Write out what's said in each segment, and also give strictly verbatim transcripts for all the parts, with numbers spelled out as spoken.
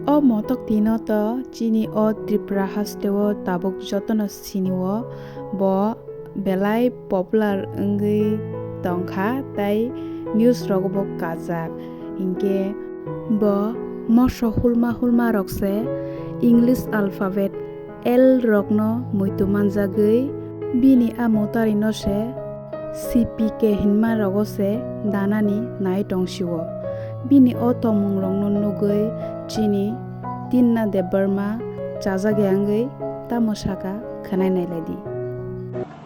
O motok tino to chini o Tripura hasteo tabuk jotono sinio, bo belai popular wngwi tongkha tei news rogo bo kajak. Hinkhe bo moso hulma hulma rok se English alphabet L rokno muitu manjagwi bini a motari no se C P K hinma rogo se danani nai tong sio. Bini o tongmung rokno nugwi chini Tinna Debbarma chajak yangwi tamo saka khwnai nailai di.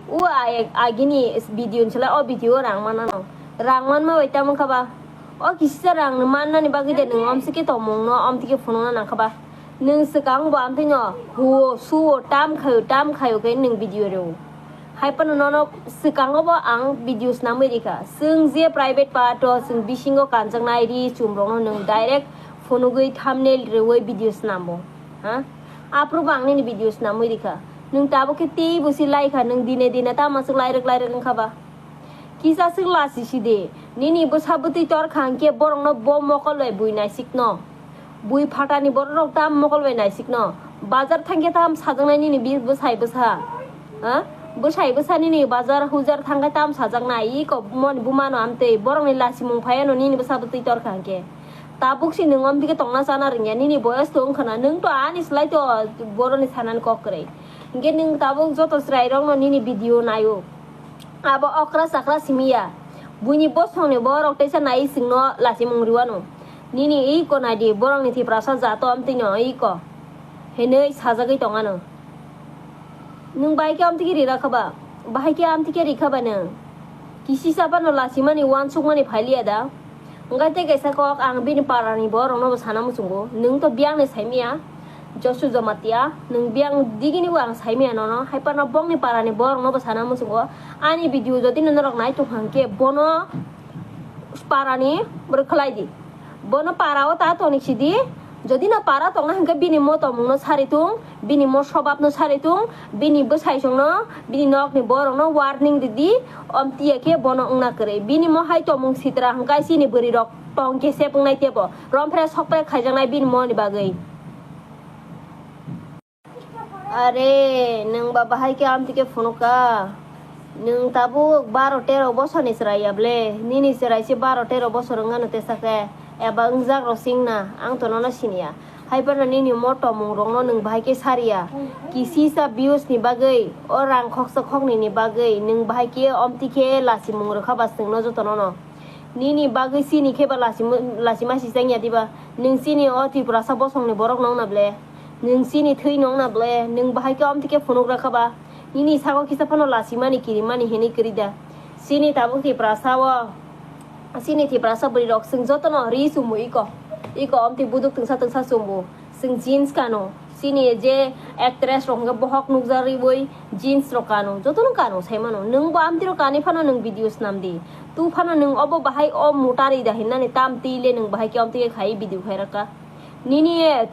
O ai-, agini video ni sala o video rang manano. Rang manma bai tamo kha ba? O kisa rang mannani bagwi de nwng omsike tongmung no omtike phunukna nang kha ba? Nwng swkang bo amtwino huo suo tam khaio tam khaio khe nwng video rw. Hai phano nono swkango bo ang video snamwi rikha. Chwng je private part o chwng bisingo kanjaknai ri chum rokno nwng direct phunugwi thumbnail rwwi video snambo. Ha? Aphuru bo ang nini video snamwi rikha. Nwng tabuk khe tei busi laikha, nwng dine dine tamo swk lairwk lairwk wngkha ba? Kisa swk lasi sidi. Nini bwsa bwtwi torkha hwnkhe borokno bo mokol bai bui naisikno. Bui phatani borok rok tam mokol bai naisikno. Bazar thangkhe tam sajaknai nini bi-, bwsai bwsa. Ha? Bwsai bwsa nini bazar hujar thangkhe tam sajaknai. Iko moni bumano amtwi. Borokni lasimung phaiano nini bwsa bwtwi torkha hwnkhe. Tabuk si nwng omtike tongna chana rwngya. Nini boyos to wngkhana. Nwng to ani slai to boroni sanani kok kwrwi. Hwnkhe nwng tabuk joto chwrairokno nini video naio. Abo okra chakra simiya. Buini bosongni borok teisa nai chwngno lachimung rwano. Nini iko naidi borokni Tiprasa jato amtwino iko. Hinwi sajagwi tongano. Nwng bahai khe amtwikhe rira kha ba? Bahai khe amtwikhe rikha ba nwng? Kisisa phano lachimani uansukmani phailiya da? Hwnkhe tei kaisa kok ang bini parani borokno bo sana muchungo, nwng to biyangni saimiya, Josu Jamatia, nwng biyang digini bo ang saimiya nono, hai phano bongni parani borokno bo sana muchungo, ani video jodi no norok nai tongkha hwnkhe bono parani borok khlai di. Bono para o ta toni sidi, jodi no para tongna hwnkhe bini mo tongmung no sari tung, bini mo sobab no sari tung, bini bwsai songno, bini nokni borokno warning ridi, omtiya khe bono wngna kwrwi. Bini mo hai tongmung sitra hwnkhe chini bwrwi rok tong khe sep wngnai tebo. Rompre sokpre khaijaknai bini mo ni bagwi. Are, nwng ba bahai khe amtike phunukha? Nwng tabuk baro tero bosorni chwrai ya ble? Nini chwrai se baro tero bosor wngano tesa khe? Eba wngjak rok singna, ang to nono siniya. Hai phano nini mo tongmung rokno nwng bahai khe sariya. Kisisa views ni bagwi, o rang khoksa khoknwi ni bagwi nwng bahai khe omtike lachimung rwkha ba chwngno jotono no? Nini bagwi chini khe ba lachima, lachima si chengya diba? Nwng chini o Tiprasa bosongni borok nongna ble? Nwng chini thwi nongna ble? Nwng bahai khe omtike phunuk rakha ba? Nini sago kisa phano lachimani kirimani hinwi kwrwi da? Chini tabuk Tiprasa o, chini Tiprasa bwrwi rok chwng jotono ri chumbu iko. Iko omtwi buduk twngsa twngsa chumbu. Chwng jeans kano. Chini je actress rok hwnkhe bohok nukjak riwi jeans rok kano. Jotono kano sai mano. Nwng bo amtwi rok kanwi phano nwng video swnam di. Tu phano nwng obo bahai o mota ri da hinnani tam twi le nwng bahai khe omtwi khe khai video khai raka. Nini